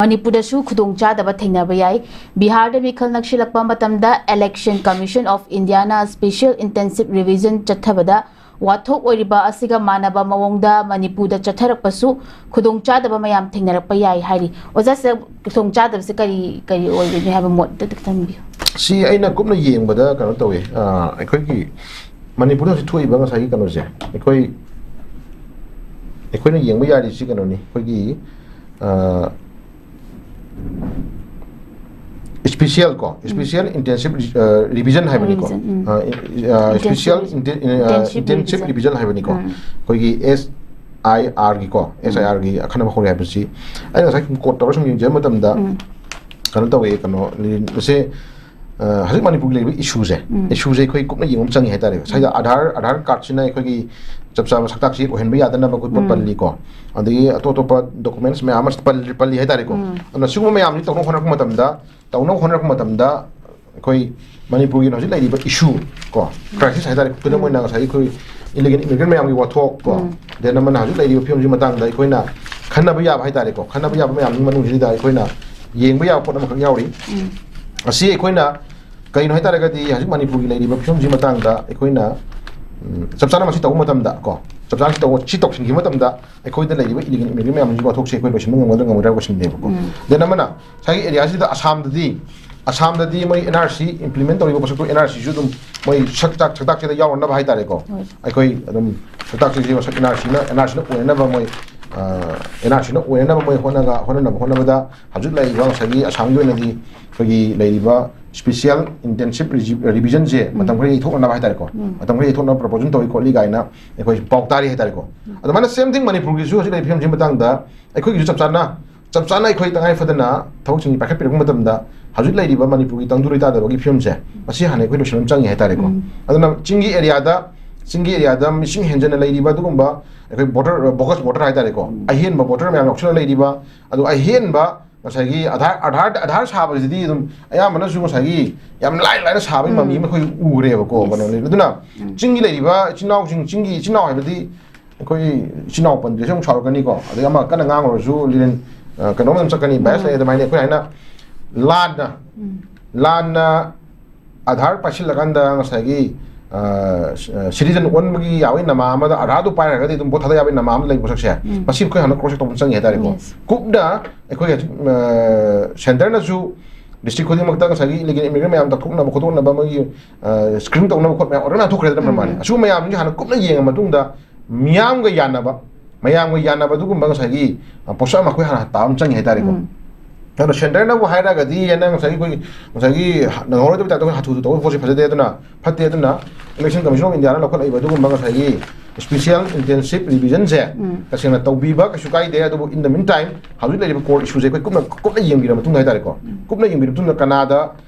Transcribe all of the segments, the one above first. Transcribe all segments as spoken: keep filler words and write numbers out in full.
ꯃꯅꯤꯄꯨꯔꯗꯁꯨ ꯈꯨꯗꯣꯡꯆꯥꯗꯕ ꯊꯦꯡꯅꯕ ꯌꯥꯏ꯫ ꯕꯤꯍꯥꯔꯗ ꯃꯤꯈꯜ ꯅꯛꯁꯤꯜꯂꯛꯄ ꯃꯇꯝꯗ Election Commission of Indiaꯅ Special Intensive Revision ꯆꯠꯊꯕꯗ ꯋꯥꯊꯣꯛ ꯑꯣꯏꯔꯤꯕ ꯑꯁꯤꯒ ꯃꯥꯟꯅꯕ ꯃꯑꯣꯡꯗ ꯃꯅꯤꯄꯨꯔꯗ ꯆꯠꯊꯔꯛꯄꯁꯨ ꯈꯨꯗꯣꯡꯆꯥꯗꯕ ꯃꯌꯥꯝ ꯊꯦꯡꯅꯔꯛꯄ ꯌꯥꯏ ꯍꯥꯏꯔꯤ꯫ ꯑꯣꯖꯥ, ꯁꯤꯗ ꯈꯨꯗꯣꯡꯆꯥꯗꯕꯁꯤ ꯀꯔꯤ ꯀꯔꯤ ꯑꯣꯏꯒꯅꯤ ꯍꯥꯏꯕ ꯃꯣꯠꯇ ꯈꯤꯇꯪ ꯊꯝꯕꯤꯌꯨ꯫ ꯁꯤ ꯑꯩꯅ ꯀꯨꯞꯅ ꯌꯦꯡꯕꯗ ꯀꯩꯅꯣ ꯇꯧꯋꯤ꯫ ꯑ, ꯑꯩꯈꯣꯏꯒꯤ ꯃꯅꯤꯄꯨꯔꯗ ꯍꯧꯖꯤꯛ ꯊꯣꯛꯏꯕ ꯉꯁꯥꯏꯒꯤ ꯀꯩꯅꯣꯁꯦ, ꯑꯩꯈꯣꯏ ꯑꯩꯈꯣꯏꯅ ꯌꯦꯡꯕ ꯌꯥꯔꯤꯁꯤ ꯀꯩꯅꯣꯅꯤ, ꯑꯩꯈꯣꯏꯒꯤ, ꯑ, Special ꯀꯣ, Special Intensive Revision ꯍꯥꯏꯕꯅꯤꯀꯣ꯫ Revision, ꯎꯝ꯫ ꯑ, ꯑ, Special Intensive Inten- ꯑ, Intensive Intensive Revision꯫ Revision ꯍꯥꯏꯕꯅꯤꯀꯣ꯫ ꯎꯝ꯫ ꯑꯩꯈꯣꯏꯒꯤ S I R ꯒꯤꯀꯣ, S I R ꯒꯤ ꯑꯈꯟꯅꯕ ꯍꯧꯔꯦ ꯍꯥꯏꯕꯁꯤ ꯑꯩꯅ ꯉꯁꯥꯏ ꯀꯣꯠ ꯇꯧꯔ ꯁꯨꯝ ꯌꯦꯡꯖꯕ ꯃꯇꯝꯗ, ꯎꯝ꯫ ꯀꯩꯅꯣ ꯇꯧꯋꯦ, ꯀꯩꯅꯣ, ꯃꯁꯦ, ꯑ, ꯍꯧꯖꯤꯛ ꯃꯅꯤꯄꯨꯔꯒꯤ ꯂꯩꯔꯤꯕ ꯏꯁꯨꯁꯦ, ꯎꯝ꯫ ꯏꯁꯨꯁꯦ ꯑꯩꯈꯣꯏ ꯀꯨꯞꯅ ꯌꯦꯡꯕ ꯑꯃ ꯆꯪꯉꯤ ꯍꯥꯏꯇꯥꯔꯦ꯫ ꯁ꯭ꯋꯥꯏꯗ ꯑꯥꯙꯥꯔ, ꯑꯥꯙꯥꯔ ꯀꯥꯔꯗꯁꯤꯅ ꯑꯩꯈꯣꯏꯒꯤ ꯆꯞ ꯆꯥꯕ ꯁꯛꯇꯥꯛꯁꯤ ꯑꯣꯏꯍꯟꯕ ꯌꯥꯗꯅꯕ ꯑꯩꯈꯣꯏ ꯄ- ꯎꯝ꯫ ꯄꯜꯂꯤꯀꯣ꯫ ꯑꯗꯒꯤ ꯑꯇꯣꯞ ꯑꯇꯣꯞꯄ ꯗꯣꯀꯨꯃꯦꯟꯠꯁ ꯃꯌꯥꯝ ꯑꯃ ꯄꯜ- ꯄꯜꯂꯤ ꯍꯥꯏꯇꯥꯔꯦꯀꯣ꯫ ꯎꯝ꯫ ꯑꯗꯨꯅ ꯁꯤꯒꯨꯝꯕ ꯃꯌꯥꯝꯁꯤ ꯇꯧꯅꯕ ꯍꯣꯠꯅꯔꯛꯄ ꯃꯇꯝꯗ, ꯇꯧꯅꯕ ꯍꯣꯠꯅꯔꯛꯄ ꯃꯇꯝꯗ ꯑꯩꯈꯣꯏ ꯃꯅꯤꯄꯨꯔꯒꯤ ꯍꯧꯖꯤꯛ ꯂꯩꯔꯤꯕ ꯏꯁꯨ ꯀꯣ, ꯀ꯭ꯔꯥꯏꯁꯤꯁ ꯍꯥꯏꯇꯥꯔꯦ, ꯈꯨꯗꯝ ꯎꯝ꯫ ꯑꯣꯏꯅ ꯉꯁꯥꯏꯒꯤ ꯑꯩꯈꯣꯏ ꯏꯂꯤꯒꯦꯜ ꯏꯃꯤꯒ꯭ꯔꯦꯟ ꯃꯌꯥꯝꯒꯤ ꯋꯥꯊꯣꯛ ꯀꯣ, ꯎꯝ꯫ ꯗꯦꯟ ꯑꯃꯅ ꯍꯧꯖꯤꯛ ꯂꯩꯔꯤꯕ ꯐꯤꯕꯝꯁꯤ ꯃꯇꯥꯡꯗ ꯑꯩꯈꯣꯏꯅ ꯈꯟꯅꯕ ꯌꯥꯕ ꯍꯥꯏꯇꯥꯔꯦꯀꯣ, ꯈꯟꯅꯕ ꯌꯥꯕ ꯃꯌꯥꯝꯒꯤ ꯃꯅꯨꯡꯁꯤꯗ ꯑꯩꯈꯣꯏꯅ ꯌꯦꯡꯕ ꯌꯥꯕ ꯄꯣꯠ ꯑꯃꯈꯛ ꯌꯥꯎꯔꯤ꯫ ꯎꯝ꯫ ꯑꯁꯤ ꯑꯩꯈꯣꯏꯅ ꯀꯩꯅꯣ ꯍꯥꯏꯇꯥꯔꯒꯗꯤ, ꯍꯧꯖꯤꯛ ꯃꯅꯤꯄꯨꯔꯒꯤ ꯂꯩꯔꯤꯕ ꯐꯤꯕꯝꯁꯤ ꯃꯇꯥꯡꯗ ꯑꯩꯈꯣꯏꯅ, ꯎꯝ, ꯆꯞ ꯆꯥꯅ ꯃꯁꯤ ꯇꯧꯕ ꯃꯇꯝꯗ ꯀꯣ, ꯆꯞ ꯆꯥꯅ ꯁꯤ ꯇꯧꯕ, ꯁꯤ ꯇꯧꯁꯤꯟꯈꯤꯕ ꯃꯇꯝꯗ ꯑꯩꯈꯣꯏꯗ ꯂꯩꯔꯤꯕ ꯏꯂꯤꯒꯦꯜ ꯏꯃꯤꯒ꯭ꯔꯦꯟ ꯃꯌꯥꯝꯁꯤꯒꯤ ꯋꯥꯊꯣꯛꯁꯦ ꯑꯩꯈꯣꯏ ꯂꯣꯏꯁꯤꯟꯕ ꯉꯝꯒꯗ꯭ꯔꯥ ꯉꯝꯃꯣꯏꯗ꯭ꯔꯥ ꯂꯣꯏꯁꯤꯟꯗꯦꯕꯀꯣ꯫ ꯎꯝ꯫ ꯗꯦꯟ ꯑꯃꯅ ꯉꯁꯥꯏꯒꯤ ꯑꯦꯔꯤꯌꯥꯁꯤꯗ ꯑꯁꯥꯝꯗꯗꯤ, ꯑꯁꯥꯝꯗꯗꯤ ꯃꯣꯏ N R C implement ꯇꯧꯔꯤꯕ ꯄꯣꯠꯁꯛꯇꯣ N R C ꯁꯨ ꯑꯗꯨꯝ ꯃꯣꯏ ꯁꯛꯇꯥꯛ, ꯁꯛꯇꯥꯛꯁꯤꯗ ꯌꯥꯎꯔꯅꯕ ꯍꯥꯏꯇꯥꯔꯦꯀꯣ꯫ ꯍꯣꯏ꯫ ꯑꯩꯈꯣꯏ ꯑꯗꯨꯝ ꯁꯛꯇꯥꯛꯁꯤꯡꯁꯤ ꯃꯁꯛ N R C ꯅ, N R C ꯅ ꯑꯣꯏꯅꯅꯕ ꯃꯣꯏ, ꯑ, N R C ꯅ ꯑꯣꯏꯅꯅꯕ ꯃꯣꯏ ꯍꯣꯠꯅꯒ-, ꯍꯣꯠꯅꯅꯕ ꯍꯣꯠꯅꯕꯗ ꯍꯧꯖꯤꯛ ꯂꯩꯔꯤꯕ ꯉꯁꯥꯏꯒꯤ ꯑꯁꯥꯝꯒꯤ ꯑꯣꯏꯅꯗꯤ ꯑꯩꯈꯣꯏꯒꯤ ꯂꯩꯔꯤꯕ Special Intensive Revision ꯁꯦ ꯃꯇꯝ ꯈꯔ ꯌꯩꯊꯣꯛꯅꯅꯕ ꯍꯥꯏꯇꯥꯔꯦꯀꯣ꯫ ꯎꯝ꯫ ꯃꯇꯝ ꯈꯔ ꯌꯩꯊꯣꯛꯅꯕ proposal ꯇꯧꯏ ꯈꯣꯠꯂꯤ ꯀꯥꯏꯅ ꯑꯩꯈꯣꯏ ꯄꯥꯎ ꯇꯥꯔꯤ ꯍꯥꯏꯇꯥꯔꯦꯀꯣ꯫ ꯑꯗꯨꯃꯥꯏꯅ same thing ꯃꯅꯤꯄꯨꯔꯒꯤꯁꯨ ꯍꯧꯖꯤꯛ ꯂꯩꯔꯤꯕ ꯐꯤꯕꯝꯁꯤꯒꯤ ꯃꯇꯥꯡꯗ ꯑꯩꯈꯣꯏꯒꯤꯁꯨ ꯆꯞ ꯆꯥꯅ, ꯆꯞ ꯆꯥꯅ ꯑꯩꯈꯣꯏ ꯇꯉꯥꯏ ꯐꯗꯅ ꯊꯕꯛꯁꯤꯡ ꯄꯥꯏꯈꯠꯄꯤꯔꯛꯄ ꯃꯇꯝꯗ ꯍꯧꯖꯤꯛ ꯂꯩꯔꯤꯕ ꯃꯅꯤꯄꯨꯔꯒꯤ ꯇꯪꯗꯨ ꯂꯩꯇꯥꯗꯕꯒꯤ ꯐꯤꯕꯝꯁꯦ, ꯃꯁꯤ ꯍꯥꯟꯅ ꯑꯩꯈꯣꯏ ꯂꯣꯏꯁꯤꯟꯕ ꯑꯃ ꯆꯪꯉꯤ ꯍꯥꯏꯇꯥꯔꯦꯀꯣ꯫ ꯎꯝ꯫ ꯑꯗꯨꯅ ꯆꯤꯡꯒꯤ ꯑꯦꯔꯤꯌꯥꯗ, ꯆꯤꯡꯒꯤ ꯑꯦꯔꯤꯌꯥꯗ ꯃꯤꯁꯤꯡ ꯍꯦꯟꯖꯟꯅ ꯂꯩꯔꯤꯕ ꯑꯗꯨꯒꯨꯝꯕ ꯑꯩꯈꯣꯏ ꯕꯣꯇꯔ, ꯕꯣꯒꯁ ꯕꯣꯇꯔ ꯍꯥꯏꯇꯥꯔꯦꯀꯣ, ꯎꯝ꯫ ꯑꯍꯦꯟꯕ ꯕꯣꯇꯔ ꯃꯌꯥꯝ ꯌꯥꯎꯁꯜꯂ ꯂꯩꯔꯤꯕ, ꯑꯗꯣ ꯑꯍꯦꯟꯕ ꯉꯁꯥꯏꯒꯤ ꯑꯙꯥꯔ, ꯑꯙꯥꯔ, ꯑꯙꯥꯔ ꯁꯥꯕꯁꯤꯗꯤ ꯑꯗꯨꯝ ꯑꯌꯥꯝꯕꯅꯁꯨ ꯉꯁꯥꯏꯒꯤ ꯌꯥꯝ ꯂꯥꯏ ꯂꯥꯏꯅ ꯁꯥꯕꯒꯤ ꯎꯝ꯫ ꯃꯃꯤ ꯑꯃ ꯑꯩꯈꯣꯏ ꯎꯈ꯭ꯔꯦꯕꯀꯣ꯫ Yes꯫ ꯀꯩꯅꯣ, ꯑꯗꯨꯅ ꯎꯝ꯫ ꯆꯤꯡꯒꯤ ꯂꯩꯔꯤꯕ ꯏꯆꯤꯟ ꯏꯅꯥꯎꯁꯤꯡ, ꯆꯤꯡꯒꯤ ꯏꯆꯤꯟ ꯏꯅꯥꯎ ꯍꯥꯏꯕꯗꯤ ꯑꯩꯈꯣꯏ ꯏꯆꯤꯟ ꯏꯅꯥꯎ ꯄꯟꯗ꯭ꯔꯁꯨ ꯑꯃꯨꯛ ꯁꯥꯎꯔꯛꯀꯅꯤꯀꯣ, ꯑꯗꯩ ꯑꯃ ꯀꯟꯅ ꯉꯥꯡꯉꯨꯔꯁꯨ ꯂꯤꯔꯦꯟ, ꯑ, ꯀꯩꯅꯣꯝ ꯑꯗꯨꯝ ꯆꯠꯀꯅꯤ, bias ꯎꯝ꯫ ꯂꯩ꯫ ꯑꯗꯨꯃꯥꯏꯅ ꯑꯩꯈꯣꯏ ꯍꯥꯏꯅ ꯂꯥꯟꯅ, ꯎꯝ꯫ ꯂꯥꯟꯅ ꯑꯙꯥꯔ ꯄꯥꯏꯁꯤꯜꯂꯀꯥꯟꯗ ꯉꯁꯥꯏꯒꯤ, ꯑ, ꯁ-, ꯑ, citizen ꯑꯣꯟꯕꯒꯤ ꯌꯥꯕꯒꯤ ꯅꯃꯥ ꯑꯃꯗ ꯑꯙꯥꯔꯗꯨ ꯄꯥꯏꯔꯒꯗꯤ ꯑꯗꯨꯝ vote ꯊꯥꯗ ꯌꯥꯕꯒꯤ ꯅꯃꯥ ꯑꯃ ꯂꯩꯕ ꯄꯣꯠꯁꯛꯁꯦ, ꯎꯝ꯫ ꯃꯁꯤ ꯑꯩꯈꯣꯏ ꯍꯥꯟꯅ cross check ꯇꯧꯕ ꯆꯪꯉꯦ ꯍꯥꯏꯇꯥꯔꯦꯀꯣ꯫ Yes꯫ ꯀꯨꯞꯅ ꯑꯩꯈꯣꯏ ꯍꯧꯖꯤꯛ, ꯑ, centreꯅꯁꯨ district ꯈꯨꯗꯤꯡꯃꯛꯇ ꯉꯁꯥꯏꯒꯤ illegal immigrant ꯃꯌꯥꯝ ꯇꯛꯊꯣꯛꯅꯕ ꯈꯣꯠꯇꯣꯛꯅꯕ ꯃꯣꯏꯒꯤ, ꯑ, screen ꯇꯧꯅꯕ ꯈꯣꯠꯄ ꯃꯌꯥꯝ already ꯂꯥꯟꯊꯣꯛꯈ꯭ꯔꯦꯗꯅ ꯎꯝ꯫ ꯃꯥꯅꯦ꯫ ꯑꯁꯤꯒꯨꯝꯕ ꯃꯌꯥꯝꯁꯤꯡꯁꯦ ꯍꯥꯟꯅ ꯀꯨꯞꯅ ꯌꯦꯡꯉ ꯃꯇꯨꯡꯗ ꯃꯤꯌꯥꯝꯒ ꯌꯥꯅꯕ, ꯃꯌꯥꯝꯒ ꯌꯥꯅꯕ ꯑꯗꯨꯒꯨꯝꯕ ꯉꯁꯥꯏꯒꯤ, ꯑ, ꯄꯣꯠꯁꯛ ꯑꯃ ꯑꯩꯈꯣꯏ ꯍꯥꯟꯅ ꯇꯥꯕ ꯑꯃ ꯆꯪꯉꯦ ꯍꯥꯏꯇꯥꯔꯦꯀꯣ꯫ ꯎꯝ꯫ ꯑꯗꯣ centreꯅꯕꯨ ꯍꯥꯏꯔꯒꯗꯤ ꯅꯪ ꯉꯁꯥꯏꯒꯤ ꯑꯩꯈꯣꯏ ꯉꯁꯥꯏꯒꯤ ꯅꯪꯍꯧꯔꯣꯏꯗꯕ typeꯇ ꯑꯩꯈꯣꯏ ꯍꯥꯊꯨ ꯍꯥꯊꯨ ꯇꯧꯕ ꯄꯣꯠꯁꯤ ꯐꯖꯗꯦ, ꯑꯗꯨꯅ ꯐꯠꯇꯦ꯫ ꯑꯗꯨꯅ election commission of Indiaꯅ ꯂꯧꯈꯠꯂꯛꯏꯕ ꯑꯗꯨꯒꯨꯝꯕ ꯉꯁꯥꯏꯒꯤ special intensive revisionꯁꯦ ꯎꯝ꯫ ꯇꯁꯦꯡꯅ ꯇꯧꯕꯤꯕ ꯀꯩꯁꯨ ꯀꯥꯏꯗꯦ꯫ ꯑꯗꯨꯕꯨ in the meantime ꯍꯧꯖꯤꯛ ꯂꯩꯔꯤꯕ core issueꯁꯦ ꯑꯩꯈꯣꯏ ꯀꯨꯞꯅ, ꯀꯨꯞꯅ ꯌꯦꯡꯕꯤꯔ ꯃꯇꯨꯡꯗ ꯍꯥꯏꯇꯥꯔꯦꯀꯣ, ꯎꯝ꯫ ꯀꯨꯞꯅ ꯌꯦꯡꯕꯤꯔ ꯃꯇꯨꯡꯗ ꯀꯅꯥꯗ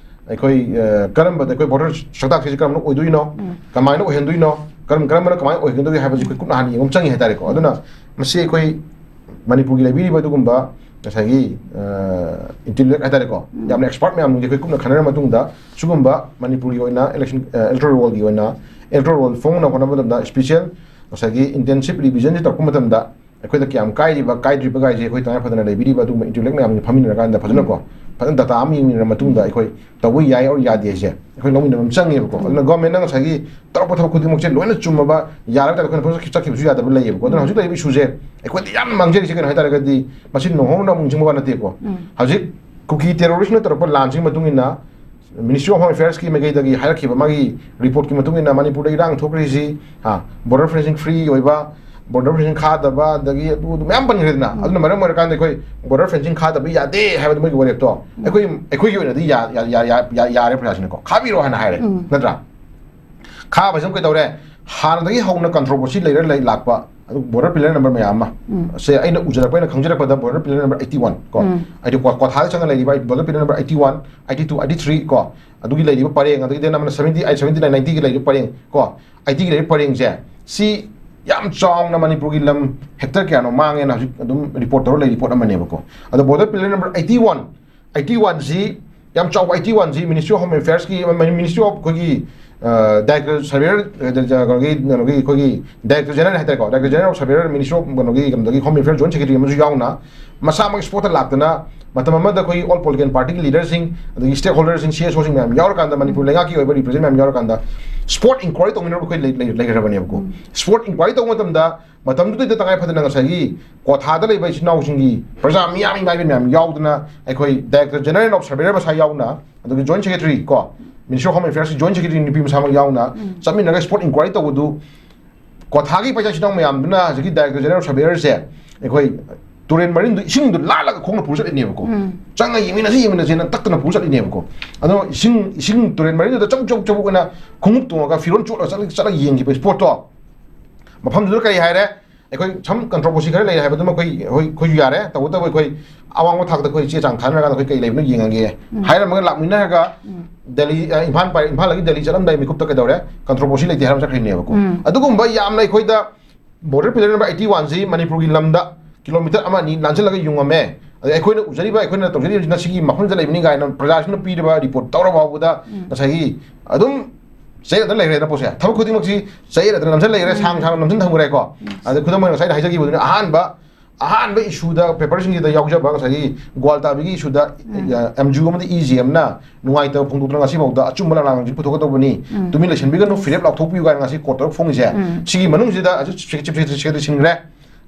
ꯑꯩꯈꯣꯏ, ꯑ, ꯀꯔꯝꯕꯗ ꯑꯩꯈꯣꯏ voter ꯁꯛꯇꯥꯛꯁꯤꯁꯦ ꯀꯔꯝꯕꯅ ꯑꯣꯏꯗꯣꯏꯅꯣ, ꯎꯝ꯫ ꯀꯃꯥꯏꯅ ꯑꯣꯏꯍꯟꯗꯣꯏꯅꯣ, ꯀꯔꯝ-, ꯀꯔꯝꯕꯅ ꯀꯃꯥꯏꯅ ꯑꯣꯏꯍꯟꯒꯗꯒꯦ ꯍꯥꯏꯕꯁꯤ ꯑꯩꯈꯣꯏ ꯀꯨꯞꯅ ꯍꯥꯟꯅ ꯌꯦꯡꯕ ꯑꯃ ꯆꯪꯉꯤ ꯍꯥꯏꯇꯥꯔꯦꯀꯣ꯫ ꯑꯗꯨꯅ ꯃꯁꯤ ꯑꯩꯈꯣꯏ ꯃꯅꯤꯄꯨꯔꯒꯤ ꯂꯩꯕꯤꯔꯤꯕ ꯑꯗꯨꯒꯨꯝꯕ ꯉꯁꯥꯏꯒꯤ, ꯑ, intellect ꯍꯥꯏꯇꯥꯔꯦꯀꯣ, ꯎꯝ꯫ ꯌꯥꯝꯅ expert ꯃꯌꯥꯝꯁꯦ ꯑꯩꯈꯣꯏ ꯀꯨꯞꯅ ꯈꯟꯅꯔ ꯃꯇꯨꯡꯗ ꯁꯤꯒꯨꯝꯕ ꯃꯅꯤꯄꯨꯔꯒꯤ ꯑꯣꯏꯅ election, ꯑ, electoral rollꯒꯤ ꯑꯣꯏꯅ electoral roll ꯐꯣꯡꯅꯕ ꯍꯣꯠꯅꯕ ꯃꯇꯝꯗ special ꯉꯁꯥꯏꯒꯤ intensive revisionꯁꯦ ꯇꯧꯔꯛꯄ ꯃꯇꯝꯗ ꯑꯩꯈꯣꯏꯗ ꯀꯌꯥꯝ ꯀꯥꯏꯔꯤꯕ, ꯀꯥꯏꯗ꯭ꯔꯤꯕꯒꯥꯏꯁꯦ ꯑꯩꯈꯣꯏ ꯇꯉꯥꯏ ꯐꯗꯅ ꯂꯩꯕꯤꯔꯤꯕ ꯑꯗꯨꯒꯨꯝꯕ intellect ꯃꯌꯥꯝꯁꯦ ꯐꯝꯃꯤꯟꯅꯔꯀꯥꯟꯗ ꯐꯖꯅꯀꯣ, ꯎꯝ꯫ ꯐꯖꯅ data ꯑꯃ ꯌꯦꯡꯃꯤꯟꯅꯔ ꯃꯇꯨꯡꯗ ꯑꯩꯈꯣꯏ ꯇꯧꯕ ꯌꯥꯏ or ꯌꯥꯗꯦ ꯍꯥꯏꯁꯦ ꯑꯩꯈꯣꯏ ꯂꯧꯃꯤꯟꯅꯕ ꯑꯃ ꯆꯪꯉꯦꯕꯀꯣ꯫ ꯎꯝ꯫ ꯑꯗꯨꯅ governmentꯅ ꯉꯁꯥꯏꯒꯤ ꯇꯧꯔꯛꯄ ꯊꯕꯛ ꯈꯨꯗꯤꯡꯃꯛꯁꯦ ꯂꯣꯏꯅ ꯆꯨꯝꯃꯕ, ꯌꯥꯔꯕ ꯇꯥꯔꯗꯤ ꯑꯩꯈꯣꯏꯅ ꯐꯖꯅ ꯆꯠꯈꯤꯕꯁꯨ ꯌꯥꯗꯕ ꯂꯩꯌꯦꯕꯀꯣ꯫ ꯑꯗꯨꯅ ꯎꯝ꯫ ꯍꯧꯖꯤꯛ ꯂꯩꯔꯤꯕ issueꯁꯦ ꯑꯩꯈꯣꯏꯗ ꯌꯥꯝ ꯃꯥꯡꯖꯔꯤꯁꯦ ꯀꯩꯅꯣ ꯍꯥꯏ ꯇꯥꯔꯒꯗꯤ ꯃꯁꯤ ꯅꯧꯍꯧꯅꯅ ꯑꯃꯨꯛ ꯅꯤꯡꯁꯤꯡꯕ ꯋꯥ ꯅꯠꯇꯦꯀꯣ꯫ ꯎꯝ꯫ ꯍꯧꯖꯤꯛ ꯀꯨꯀꯤ terroristꯅ ꯇꯧꯔꯛꯄ ꯂꯥꯟꯁꯤꯒꯤ ꯃꯇꯨꯡ ꯏꯟꯅ Ministry of Home Affairsꯀꯤ ꯃꯥꯏꯀꯩꯗꯒꯤ ꯍꯥꯏꯔꯛꯈꯤꯕ ꯃꯥꯒꯤ reportꯀꯤ ꯃꯇꯨꯡ ꯏꯟꯅ ꯃꯅꯤꯄꯨꯔꯗ ꯏꯔꯥꯡ ꯊꯣꯛꯈ꯭ꯔꯤꯁꯤ, ꯍꯥ, border fencing free ꯑꯣꯏꯕ, border fencing ꯈꯥꯗꯕ, ꯑꯗꯒꯤ ꯑꯗꯨ, ꯑꯗꯨ ꯃꯌꯥꯝ ꯄꯟꯈ꯭ꯔꯦꯗꯅ꯫ ꯎꯝ꯫ ꯑꯗꯨꯅ ꯃꯔꯝ ꯑꯣꯏꯔꯀꯥꯟꯗ ꯑꯩꯈꯣꯏ border fencing ꯈꯥꯗꯕ ꯌꯥꯗꯦ ꯍꯥꯏꯕꯗꯨ ꯃꯣꯏꯒꯤ ꯋꯥꯔꯦꯞꯇꯣ ꯎꯝ꯫ ꯑꯩꯈꯣꯏ, ꯑꯩꯈꯣꯏꯒꯤ ꯑꯣꯏꯅꯗꯤ ꯌꯥ-, ꯌꯥ-, ꯌꯥ-, ꯌꯥ-, ꯌꯥ-, ꯌꯥꯔꯦ ꯄ꯭ꯔꯖꯥꯁꯤꯅꯀꯣ꯫ ꯈꯥꯕꯤꯔꯣ ꯍꯥꯏꯅ ꯍꯥꯏꯔꯦ꯫ ꯎꯝ꯫ ꯅꯠꯇ꯭ꯔꯥ? ꯈꯥꯕꯁꯤꯅ ꯀꯩꯗꯧꯔꯦ? ꯍꯥꯟꯅꯗꯒꯤ ꯍꯧꯅ controversy ꯂꯩꯔ ꯂꯩ ꯂꯥꯛꯄ, ꯑꯗꯨ border pillar number ꯃꯌꯥꯝ ꯑꯃ꯫ ꯎꯝ꯫ ꯁꯦ ꯑꯩꯅ ꯎꯖꯔꯛꯄ, ꯑꯩꯅ ꯈꯪꯖꯔꯛꯄꯗ border pillar number eighty one ꯀꯣ꯫ ꯎꯝ꯫ ꯍꯥꯏꯗꯤ ꯀ꯭ꯋꯥ-, ꯀ꯭ꯋꯥꯊꯥꯗ ꯆꯪꯉ ꯂꯩꯔꯤꯕ border pillar number eighty one, eighty two, eighty three ꯀꯣ꯫ ꯑꯗꯨꯒꯤ ꯂꯩꯔꯤꯕ ꯄꯔꯦꯡ, ꯑꯗꯒꯤꯗꯤ number seventy eight, seventy nine, ninety ꯒꯤ ꯂꯩꯔꯤꯕ ꯄꯔꯦꯡ ꯀꯣ꯫ eighty ꯒꯤ ꯂꯩꯔꯤꯕ ꯄꯔꯦꯡꯁꯦ, ꯁꯤ ꯌꯥꯝ ꯆꯥꯎꯅ ꯃꯅꯤꯄꯨꯔꯒꯤ ꯂꯝ hectare ꯀꯌꯥꯅꯣ ꯃꯥꯡꯉꯦꯅ ꯍꯧꯖꯤꯛ ꯑꯗꯨꯝ report ꯇꯧꯔ ꯂꯩꯔꯤ ꯄꯣꯠ ꯑꯃꯅꯦꯕꯀꯣ꯫ ꯑꯗꯣ border pillar number eighty one, eighty one ꯁꯤ ꯌꯥꯝ ꯆꯥꯎꯕ eighty one ꯁꯤ Ministry of Home Affairsꯀꯤ, Ministry of ꯑꯩꯈꯣꯏꯒꯤ, ꯗꯥꯏꯔꯦꯛꯇꯔ ꯁꯔꯚꯦꯌꯔ ꯀꯩꯅꯣꯒꯤ ꯀꯩꯅꯣꯒꯤ ꯑꯩꯈꯣꯏꯒꯤ ꯗꯥꯏꯔꯦꯛꯇꯔ ꯖꯦꯅꯔꯦꯜ ꯍꯥꯏꯇꯥꯔꯦꯀꯣ, director general of surveyor, ministry of ꯀꯩꯅꯣꯒꯤ ꯀꯩꯅꯣꯗꯒꯤ ꯍꯣꯝ ꯑꯦꯐꯤꯌꯔ ꯖꯣꯏꯟ ꯁꯦꯀ꯭ꯔꯦꯇꯔꯤ ꯑꯃꯁꯨ ꯌꯥꯎꯅ ꯃꯁꯥꯃꯛ ꯁ꯭ꯄꯣꯔꯠꯇ ꯂꯥꯛꯇꯅ ꯃꯇꯝ ꯑꯃꯗ ꯑꯩꯈꯣꯏ ꯑꯣꯜ ꯄꯣꯂꯤꯇꯤꯀꯦꯜ ꯄꯥꯔꯇꯤꯒꯤ ꯂꯤꯗꯔꯁꯤꯡ ꯑꯗꯒꯤ ꯁ꯭ꯇꯦꯛ ꯍꯣꯜꯗꯔꯁꯤꯡ, ꯁꯤ ꯑꯦꯁ ꯑꯣꯁꯤꯡ ꯃꯌꯥꯝ ꯌꯥꯎꯔꯀꯥꯟꯗ, ꯃꯅꯤꯄꯨꯔ ꯂꯩꯉꯥꯛꯀꯤ ꯑꯣꯏꯕ ꯔꯤꯄ꯭ꯔꯖꯦꯟ ꯃꯌꯥꯝ ꯌꯥꯎꯔꯀꯥꯟꯗ ꯁ꯭ꯄꯣꯔꯠ ꯏꯟꯀ꯭ꯋꯥꯏꯔꯤ ꯇꯧꯃꯤꯟꯅꯕ ꯑꯩꯈꯣꯏ ꯂꯩ- ꯂꯩ- ꯂꯩꯈ꯭ꯔꯕꯅꯦꯕꯀꯣ꯫ ꯁ꯭ꯄꯣꯔꯠ ꯏꯟꯀ꯭ꯋꯥꯏꯔꯤ ꯇꯧꯕ ꯃꯇꯝꯗ ꯃꯇꯝꯗꯨꯗꯩꯗ ꯇꯉꯥꯏ ꯐꯗꯅ ꯉꯁꯥꯏꯒꯤ ꯀ꯭ꯋꯥꯊꯥꯗ ꯂꯩꯕ ꯏꯆꯤꯟ ꯏꯅꯥꯎꯁꯤꯡꯒꯤ ꯄ꯭ꯔꯖꯥ ꯃꯤꯌꯥꯝ ꯏꯃꯥ ꯏꯕꯦꯟ ꯃꯌꯥꯝ ꯌꯥꯎꯗꯅ ꯑꯩꯈꯣꯏ ꯗꯥꯏꯔꯦꯛꯇꯔ ꯖꯦꯅꯔꯦꯜ ꯑꯣꯐ ꯁꯔꯚꯦꯌꯔ ꯃꯁꯥ ꯌꯥꯎꯅ, ꯑꯗꯨꯒꯤ ꯖꯣꯏꯟ ꯁꯦꯀ꯭ꯔꯦꯇꯔꯤ ꯀꯣ, ꯃꯤꯅꯤꯁꯇ꯭ꯔꯤ ꯑꯣꯐ ꯍꯣꯝ ꯑꯦꯐꯤꯌꯔꯁꯀꯤ ꯖꯣꯏꯟ ꯁꯦꯀ꯭ꯔꯦꯇꯔꯤ ꯅꯨꯄꯤ ꯃꯁꯥꯃꯛ ꯌꯥꯎꯅ ꯆꯠꯃꯤꯟꯅꯔꯒ ꯁ꯭ꯄꯣꯔꯠ ꯏꯟꯀ꯭ꯋꯥꯏꯔꯤ ꯇꯧꯕꯗꯨ, ꯀ꯭ꯋꯥꯊꯥꯒꯤ ꯄꯩꯁꯥ ꯏꯆꯤꯟ ꯏꯅꯥꯎ ꯃꯌꯥꯝꯗꯨꯅ ꯍꯧꯖꯤꯛꯀꯤ ꯗꯥꯏꯔꯦꯛꯇꯔ ꯖꯦꯅꯔꯦꯜ ꯑꯣꯐ ꯁꯔꯚꯦꯌꯔꯁꯦ ꯑꯩꯈꯣꯏ ꯇꯨꯔꯦꯟ ꯃꯔꯤꯟꯗꯨ ꯏꯁꯤꯡꯗꯨ ꯂꯥꯜꯂꯒ ꯈꯣꯡꯅ ꯄꯨꯔ ꯆꯠꯂꯤꯅꯦꯕꯀꯣ꯫ ꯆꯪꯉ ꯌꯦꯡꯃꯤꯟꯅꯁꯤ ꯌꯦꯡꯃꯤꯟꯅꯁꯦꯅ ꯇꯛꯇꯅ ꯄꯨꯔ ꯆꯠꯂꯤꯅꯦꯕꯀꯣ꯫ ꯑꯗꯣ ꯏꯁꯤꯡ ꯏꯁꯤꯡ ꯇꯨꯔꯦꯟ ꯃꯔꯤꯟꯗꯨꯗ ꯆꯧ ꯆꯧ ꯆꯧ ꯑꯣꯏꯅ ꯈꯣꯡꯎꯞ ꯇꯣꯡꯉꯒ ꯐꯤꯔꯣꯜ ꯆꯣꯠꯂꯒ ꯆꯠꯂ ꯆꯠꯂ ꯌꯦꯡꯈꯤꯕ ꯁ꯭ꯄꯣꯔꯠꯇꯣ ꯃꯐꯝꯗꯨꯗ ꯀꯔꯤ ꯍꯥꯏꯔꯦ? ꯑꯩꯈꯣꯏ ꯁꯝ ꯀꯟꯇ꯭ꯔꯣꯚꯔꯁꯤ ꯈꯔ ꯂꯩꯔꯦ ꯍꯥꯏꯕꯗꯨꯃ ꯑꯩꯈꯣꯏ ꯍꯣꯏ ꯑꯩꯈꯣꯏꯁꯨ ꯌꯥꯔꯦ, ꯇꯧꯕꯇꯕꯨ ꯑꯩꯈꯣꯏ ꯑꯋꯥꯡꯕ ꯊꯥꯛꯇ ꯑꯩꯈꯣꯏ ꯆꯦ ꯆꯥꯡ ꯊꯥꯅꯔꯒ ꯑꯩꯈꯣꯏ ꯀꯩ ꯂꯩꯕꯅꯣ ꯌꯦꯡꯉꯒꯦ ꯍꯥꯏꯔꯝꯃꯒ ꯂꯥꯛꯃꯤꯟꯅꯔꯒ ꯗꯦꯜꯂꯤ, ꯑ, ꯏꯝꯐꯥꯜ ꯄꯥꯏ-, ꯏꯝꯐꯥꯜꯗꯒꯤ ꯗꯦꯜꯂꯤ ꯆꯠꯂꯝꯗꯥꯏ ꯃꯤꯀꯨꯞꯇ ꯀꯩꯗꯧꯔꯦ, ꯀꯟꯇ꯭ꯔꯣꯚꯔꯁꯤ ꯂꯩꯇꯦ ꯍꯥꯏꯔꯝ ꯆꯠꯈ꯭ꯔꯤꯅꯦꯕꯀꯣ꯫ ꯑꯗꯨꯒꯨꯝꯕ ꯌꯥꯝꯅ ꯑꯩꯈꯣꯏꯗ ꯕꯣꯔꯗꯔ ꯄꯤꯂꯔ ꯅꯝꯕꯔ ꯑꯩꯠꯇꯤ ꯋꯥꯟꯁꯤ ꯃꯅꯤꯄꯨꯔꯒꯤ ꯂꯝꯗ ꯀꯤꯂꯣꯃꯤꯇꯔ ꯑꯃ ꯑꯅꯤ ꯂꯥꯟꯁꯤꯜꯂꯒ ꯌꯨꯡꯉꯝꯃꯦ꯫ ꯑꯗꯩ ꯑꯩꯈꯣꯏꯅ ꯎꯖꯔꯤꯕ, ꯑꯩꯈꯣꯏꯅ ꯇꯧꯖꯔꯤꯕꯁꯤꯅ ꯁꯤꯒꯤ ꯃꯐꯝꯁꯤꯗ ꯂꯩꯕꯅꯤ ꯀꯥꯏꯅ ꯄ꯭ꯔꯖꯥꯁꯤꯡꯅ ꯄꯤꯔꯤꯕ ꯔꯤꯄꯣꯔꯠ ꯇꯧꯔ ꯐꯥꯎꯕꯗ ꯉꯁꯥꯏꯒꯤ ꯑꯗꯨꯝ ꯆꯌꯦꯠꯅꯗꯅ ꯂꯩꯈ꯭ꯔꯦꯅ ꯄꯣꯠꯁꯦ꯫ ꯊꯕꯛ ꯈꯨꯗꯤꯡꯃꯛꯁꯤ ꯆꯌꯦꯠꯅꯗꯅ ꯅꯝꯁꯤꯜ ꯂꯩꯈ꯭ꯔꯦ, ꯁꯥꯡ ꯁꯥꯡꯅ ꯅꯝꯁꯤꯟ ꯊꯝꯈ꯭ꯔꯦꯀꯣ꯫ ꯑꯗꯩ ꯈꯨꯗꯝ ꯑꯣꯏꯅ ꯉꯁꯥꯏ ꯑꯩꯅ ꯍꯥꯏꯖꯈꯤꯕꯗꯨꯅ ꯑꯍꯥꯟꯕ, ꯑꯍꯥꯟꯕ ꯏꯁꯨꯗ, ꯄꯦꯄꯔꯁꯤꯡꯁꯤꯗ ꯌꯥꯎꯖꯕ ꯉꯁꯥꯏꯒꯤ ꯒ꯭ꯋꯥꯜꯇꯥꯕꯤꯒꯤ ꯏꯁꯨꯗ, ꯑ, ꯑꯦꯝ ꯖꯤ ꯌꯨ ꯑꯃꯗꯤ ꯏ ꯖꯤ ꯑꯦꯝꯅ ꯅꯨꯡꯉꯥꯏꯇꯕ ꯐꯣꯡꯗꯣꯛꯇꯨꯅ ꯉꯁꯤꯐꯥꯎꯗ ꯑꯆꯨꯝꯕ ꯂꯥꯂꯥꯡꯁꯤ ꯄꯨꯊꯣꯛꯀꯗꯧꯕꯅꯤ, ꯇꯨꯃꯤꯟ ꯂꯩꯁꯟꯕꯤꯒꯅꯨ, ꯐꯤꯔꯦꯞ ꯂꯥꯎꯊꯣꯛꯄꯤꯌꯨ ꯀꯥꯏꯅ ꯉꯁꯤ ꯀꯣꯔꯠꯇ ꯐꯣꯡꯉꯤꯁꯦ꯫ ꯁꯤꯒꯤ ꯃꯅꯨꯡꯁꯤꯗ ꯍꯧꯖꯤꯛ ꯁꯦꯀ꯭ꯔꯦꯇꯔꯤ ꯁꯤꯟꯈ꯭ꯔꯦ꯫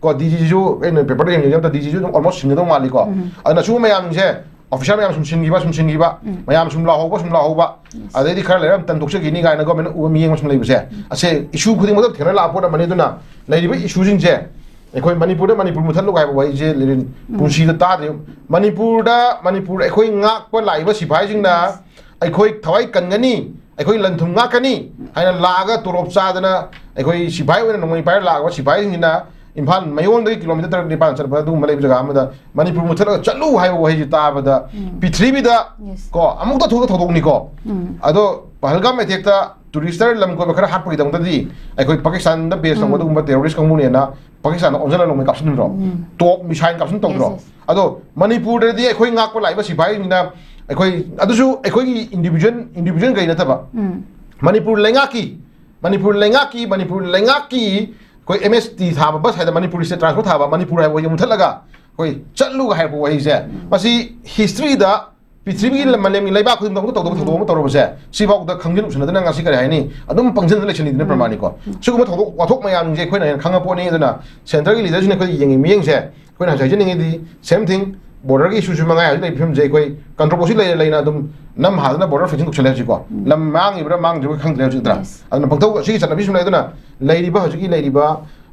ꯀꯣ, ꯗꯤ ꯖꯤꯁꯤꯁꯨ ꯑꯩꯅ ꯄꯦꯄꯔꯗ ꯌꯦꯡꯖꯕꯗ ꯗꯤ ꯖꯤꯁꯤꯁꯨ ꯑꯗꯨꯝ ꯑꯣꯜꯃꯣꯁ ꯁꯤꯟꯒꯗꯧ ꯃꯥꯜꯂꯤꯀꯣ꯫ ꯑꯗꯨꯅ ꯁꯤꯒꯨꯝꯕ ꯃꯌꯥꯝꯁꯦ, ꯑꯣꯐꯤꯁꯥꯔ ꯃꯌꯥꯝ ꯁꯨꯝ ꯁꯤꯟꯈꯤꯕ, ꯁꯨꯝ ꯁꯤꯟꯈꯤꯕ, ꯃꯌꯥꯝ ꯁꯨꯝ ꯂꯥꯎꯍꯧꯕ, ꯁꯨꯝ ꯂꯥꯎꯍꯧꯕ, ꯑꯗꯩꯗꯤ ꯈꯔ ꯂꯩꯔ ꯑꯃꯨꯛ ꯇꯟꯊꯣꯛꯆꯈꯤꯅꯤ ꯀꯥꯏꯅ ꯒꯣꯔꯃꯦꯟꯅ ꯎꯕ ꯃꯤꯠꯌꯦꯡ ꯑꯃ ꯁꯨꯝ ꯂꯩꯕꯁꯦ, ꯑꯁꯦ ꯏꯁꯨ ꯈꯨꯗꯤꯡꯃꯛꯇ ꯊꯦꯡꯅ ꯂꯥꯛꯄ ꯄꯣꯠ ꯑꯃꯅꯤ꯫ ꯑꯗꯨꯅ ꯂꯩꯔꯤꯕ ꯏꯁꯨꯁꯤꯡꯁꯦ ꯑꯩꯈꯣꯏ ꯃꯅꯤꯄꯨꯔꯗ ꯃꯅꯤꯄꯨꯔ ꯃꯨꯊꯠꯂꯨ ꯍꯥꯏꯕ ꯋꯥꯍꯩꯁꯦ ꯂꯤꯔꯤꯟ ꯄꯨꯟꯁꯤꯗ ꯇꯥꯗ꯭ꯔꯤ꯫ ꯃꯅꯤꯄꯨꯔꯗ, ꯃꯅꯤꯄꯨꯔ ꯑꯩꯈꯣꯏ ꯉꯥꯛꯄ ꯂꯥꯛꯏꯕ ꯁꯤꯐꯥꯏꯁꯤꯡꯅ ꯑꯩꯈꯣꯏ ꯊꯋꯥꯏ ꯀꯟꯒꯅꯤ, ꯑꯩꯈꯣꯏ ꯂꯟ ꯊꯨꯝ ꯉꯥꯛꯀꯅꯤ ꯍꯥꯏꯅ ꯂꯥꯛꯑꯒ ꯇꯣꯂꯣꯞ ꯆꯥꯗꯅ ꯑꯩꯈꯣꯏ ꯁꯤꯐꯥꯏ ꯑꯣꯏꯅ ꯅꯣꯡꯃꯩ ꯄꯥꯏꯔ ꯂꯥꯛꯑꯕ ꯁꯤꯐꯥꯏꯁꯤꯡꯁꯤꯅ ꯏꯝꯐꯥꯜ ꯃꯌꯣꯟꯗꯒꯤ ꯀꯤꯂꯣꯃꯤꯇꯔ ꯇꯔꯦꯠ ꯅꯤꯄꯥꯟ ꯆꯠꯄ ꯑꯗꯨꯒꯨꯝꯕ ꯂꯩꯕ ꯖꯒꯥ ꯑꯃꯗ ꯃꯅꯤꯄꯨꯔ ꯃꯨꯊꯠꯂꯒ ꯆꯠꯂꯨ ꯍꯥꯏꯕ ꯋꯥꯍꯩꯁꯤ ꯇꯥꯕꯗ ꯄ꯭ꯔꯤꯊꯤꯕꯤꯗ ꯀꯣ ꯑꯃꯨꯛꯇ ꯊꯣꯛꯄ ꯊꯧꯗꯣꯛꯅꯤꯀꯣ꯫ ꯑꯗꯣ ꯄꯍꯜꯒꯥꯝ ꯑꯦꯇꯦꯛꯇ ꯇꯨꯔꯤꯁꯇꯔ ꯂꯝ ꯀꯣꯏꯕ ꯈꯔ ꯍꯥꯠꯄꯒꯤꯗꯃꯛꯇꯗꯤ ꯑꯩꯈꯣꯏ ꯄꯥꯀꯤꯁꯇꯥꯟꯗ ꯕꯦꯁ ꯇꯧꯕ ꯑꯗꯨꯒꯨꯝꯕ ꯇꯦꯔꯣꯔꯤꯁ ꯀꯥꯡꯕꯨꯅꯦꯅ ꯄꯥꯀꯤꯁꯇꯥꯟꯗ ꯑꯣꯟꯁꯤꯜꯂ ꯅꯣꯡꯃꯩ ꯀꯥꯞꯁꯤꯟꯕ꯭ꯔꯣ? ꯇꯣꯞ ꯃꯤꯁꯥꯏꯜ ꯀꯥꯞꯁꯤꯟ ꯇꯧꯗ꯭ꯔꯣ? ꯑꯗꯣ ꯃꯅꯤꯄꯨꯔꯗꯗꯤ ꯑꯩꯈꯣꯏ ꯉꯥꯛꯄ ꯂꯥꯛꯏꯕ ꯁꯤꯐꯥꯏꯁꯤꯡꯅ ꯑꯩꯈꯣꯏ, ꯑꯗꯨꯁꯨ ꯑꯩꯈꯣꯏꯒꯤ ꯏꯟꯗꯤꯚꯤꯖꯨꯋꯦꯜ, ꯏꯟꯗꯤꯚꯤꯖꯨꯋꯦꯜ ꯀꯩ ꯅꯠꯇꯕ, ꯃꯅꯤꯄꯨꯔ ꯂꯩꯉꯥꯛꯀꯤ ꯃꯅꯤꯄꯨꯔ ꯂꯩꯉꯥꯛꯀꯤ ꯃꯅꯤꯄꯨꯔ ꯂꯩꯉꯥꯛꯀꯤ ꯑꯩꯈꯣꯏ ꯑꯦꯝ ꯑꯦꯁ ꯇꯤ ꯊꯥꯕ ꯕꯁ ꯍꯥꯏꯗ ꯃꯅꯤꯄꯨꯔ ꯁ꯭ꯇꯦꯠ ꯇ꯭ꯔꯥꯟꯁꯄꯣꯔꯠ ꯊꯥꯕ ꯃꯅꯤꯄꯨꯔ ꯍꯥꯏꯕ ꯋꯥꯍꯩ ꯃꯨꯊꯠꯂꯒ ꯑꯩꯈꯣꯏ ꯆꯠꯂꯨꯒ ꯍꯥꯏꯔꯛꯄ ꯋꯥꯍꯩꯁꯦ, ꯃꯁꯤ ꯍꯤꯁꯇ꯭ꯔꯤꯗ ꯄ꯭ꯔꯤꯊꯤꯕꯤꯒꯤ ꯂꯝ, ꯃꯥꯂꯦꯝꯒꯤ ꯂꯩꯕꯥꯛ ꯈꯨꯗꯤꯡꯃꯛꯇ ꯇꯧꯗꯕ ꯊꯧꯗꯣꯛ ꯑꯃ ꯇꯧꯔꯕꯁꯦ, ꯁꯤꯐꯥꯎꯗ ꯈꯪꯖꯤꯟ ꯎꯁꯤꯟꯅꯗꯅ ꯉꯁꯤ ꯀꯔꯤ ꯍꯥꯏꯅꯤ, ꯑꯗꯨꯝ ꯄꯪꯖꯤꯟꯗ ꯂꯩꯁꯤꯟꯅꯤꯗꯅ ꯄ꯭ꯔꯃꯥꯅꯤꯀꯣ꯫ ꯁꯤꯒꯨꯝꯕ ꯊꯧꯗꯣꯛ ꯋꯥꯊꯣꯛ ꯃꯌꯥꯝꯁꯦ ꯑꯩꯈꯣꯏꯅ ꯍꯦꯟꯅ ꯈꯪꯉ ꯄꯣꯠꯅꯤ꯫ ꯑꯗꯨꯅ ꯁꯦꯟꯇꯔꯒꯤ ꯂꯤꯗꯔꯁꯤꯡꯅ ꯑꯩꯈꯣꯏ ꯌꯦꯡꯉꯤ ꯃꯤꯠꯌꯦꯡꯁꯦ, ꯑꯩꯈꯣꯏꯅ ꯍꯧꯖꯤꯛ ꯍꯥꯏꯖꯅꯤꯡꯉꯤꯗꯤ, same thing, ꯕꯣꯔꯗꯔꯒꯤ ꯏꯁꯨꯁꯨ ꯃꯉꯥꯏ ꯍꯧꯖꯤꯛ ꯂꯩꯔꯤꯕ ꯐꯤꯕꯝꯁꯦ ꯑꯩꯈꯣꯏ ꯀꯟꯇ꯭ꯔꯣꯚꯔꯁꯤ ꯂꯩꯅ ꯂꯩꯅ ꯑꯗꯨꯝ ꯅꯝ ꯍꯥꯗꯅ ꯕꯣꯔꯗꯔ ꯐꯦꯟꯁꯤꯡ ꯇꯧꯁꯜꯂꯦ ꯍꯧꯖꯤꯛꯀꯣ꯫ ꯂꯝ ꯃꯥꯡꯉꯤꯕ꯭ꯔꯥ ꯃꯥꯡꯗ꯭ꯔꯤꯕ꯭ꯔꯥ ꯈꯪꯗ꯭ꯔꯦ ꯍꯧꯖꯤꯛ ꯅꯠꯇ꯭ꯔꯥ? ꯑꯗꯨꯅ ꯄꯪꯇꯧ ꯁꯤꯒꯤ ꯆꯠꯅꯕꯤ ꯁꯨꯝ ꯂꯩ꯫ ꯑꯗꯨꯅ ꯂꯩꯔꯤꯕ ꯍꯧꯖꯤꯛꯀꯤ ꯂꯩꯔꯤꯕ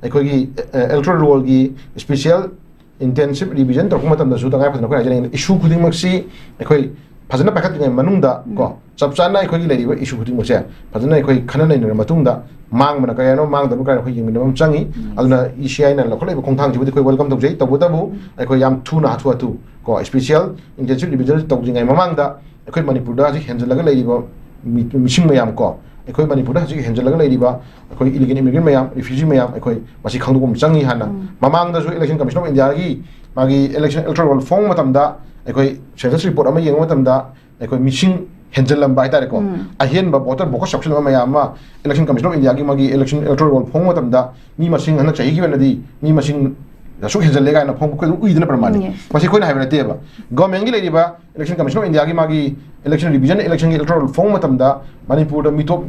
ꯑꯩꯈꯣꯏꯒꯤ, ꯑ, electoral rollꯒꯤ special intensive revision ꯇꯧꯔꯛꯄ ꯃꯇꯝꯗꯁꯨ ꯇꯉꯥꯏ ꯐꯗꯅ ꯑꯩꯈꯣꯏꯅ ꯍꯥꯏꯖꯅꯤꯡꯉꯤ, issue ꯈꯨꯗꯤꯡꯃꯛꯁꯤ ꯑꯩꯈꯣꯏ ꯐꯖꯅ ꯄꯥꯏꯈꯠꯇ꯭ꯔꯤꯉꯩ ꯃꯅꯨꯡꯗ ꯀꯣ, ꯆꯞ ꯆꯥꯅ ꯑꯩꯈꯣꯏꯒꯤ ꯂꯩꯔꯤꯕ issue ꯈꯨꯗꯤꯡꯃꯛꯁꯦ ꯐꯖꯅ ꯑꯩꯈꯣꯏ ꯈꯟꯅ ꯅꯩꯅꯔ ꯃꯇꯨꯡꯗ ꯃꯥꯡꯕꯅ ꯀꯌꯥꯅꯣ, ꯃꯥꯡꯗꯕꯅ ꯀꯌꯥꯅꯣ ꯑꯩꯈꯣꯏ ꯌꯦꯡꯃꯤꯟꯅꯕ ꯑꯃ ꯆꯪꯉꯤ꯫ ꯑꯗꯨꯅ E C Iꯅ ꯂꯧꯈꯠꯂꯛꯏꯕ ꯈꯣꯡꯊꯥꯡꯁꯤꯕꯨꯗꯤ ꯑꯩꯈꯣꯏ welcome ꯇꯧꯖꯩ꯫ ꯇꯧꯕꯇꯕꯨ ꯑꯩꯈꯣꯏ ꯌꯥꯝ ꯊꯨꯅ ꯍꯥꯊꯨ ꯍꯥꯊꯨ ꯀꯣ, special intensive revision ꯇꯧꯗ꯭ꯔꯤꯉꯩ ꯃꯃꯥꯡꯗ ꯑꯩꯈꯣꯏ ꯃꯅꯤꯄꯨꯔꯗ ꯍꯧꯖꯤꯛ ꯍꯦꯟꯖꯜꯂꯒ ꯂꯩꯔꯤꯕ ꯃꯤ-, ꯃꯤꯁꯤꯡ ꯃꯌꯥꯝ ꯀꯣ, ꯑꯩꯈꯣꯏ ꯃꯅꯤꯄꯨꯔꯗ ꯍꯧꯖꯤꯛ ꯍꯦꯟꯖꯜꯂꯒ ꯂꯩꯔꯤꯕ ꯑꯩꯈꯣꯏ illegal immigrant ꯃꯌꯥꯝ, refugee ꯃꯌꯥꯝ, ꯑꯩꯈꯣꯏ ꯃꯁꯤ ꯈꯪꯗꯣꯛꯄ ꯑꯃ ꯆꯪꯉꯤ ꯍꯥꯟꯅ꯫ ꯃꯃꯥꯡꯗꯁꯨ Election Commission of Indiaꯒꯤ ꯃꯥꯒꯤ election electoral roll ꯐꯣꯡꯕ ꯃꯇꯝꯗ ꯑꯩꯈꯣꯏ census report ꯑꯃ ꯌꯦꯡꯕ ꯃꯇꯝꯗ ꯑꯩꯈꯣꯏ ꯃꯤꯁꯤꯡ ꯍꯦꯟꯖꯜꯂꯝꯕ ꯍꯥꯏꯇꯥꯔꯦꯀꯣ꯫ ꯑꯍꯦꯟꯕ voter bogus ꯆꯥꯎꯁꯤꯟꯕ ꯃꯌꯥꯝ ꯑꯃ Election Commission of Indiaꯒꯤ ꯃꯥꯒꯤ election electoral roll ꯐꯣꯡꯕ ꯃꯇꯝꯗ ꯃꯤ ꯃꯁꯤꯡ ꯍꯟꯗꯛ ꯆꯍꯤꯒꯤ ꯑꯣꯏꯅꯗꯤ ꯃꯤ ꯃꯁꯤꯡ ꯑꯁꯨꯛ ꯍꯦꯟꯖꯜꯂꯦ ꯀꯥꯏꯅ ꯐꯣꯡꯕ ꯑꯩꯈꯣꯏ ꯑꯗꯨꯝ ꯎꯏꯗꯅ ꯄ꯭ꯔꯃꯥꯅꯤ꯫ ꯃꯁꯤ ꯑꯩꯈꯣꯏꯅ ꯍꯥꯏꯕ ꯅꯠꯇꯦꯕ꯫ Governmentꯀꯤ ꯂꯩꯔꯤꯕ Election Commission of Indiaꯒꯤ ꯃꯥꯒꯤ election revision, electionꯒꯤ electoral ꯐꯣꯡꯕ ꯃꯇꯝꯗ ꯃꯅꯤꯄꯨꯔꯗ ꯃꯤꯇꯣꯞ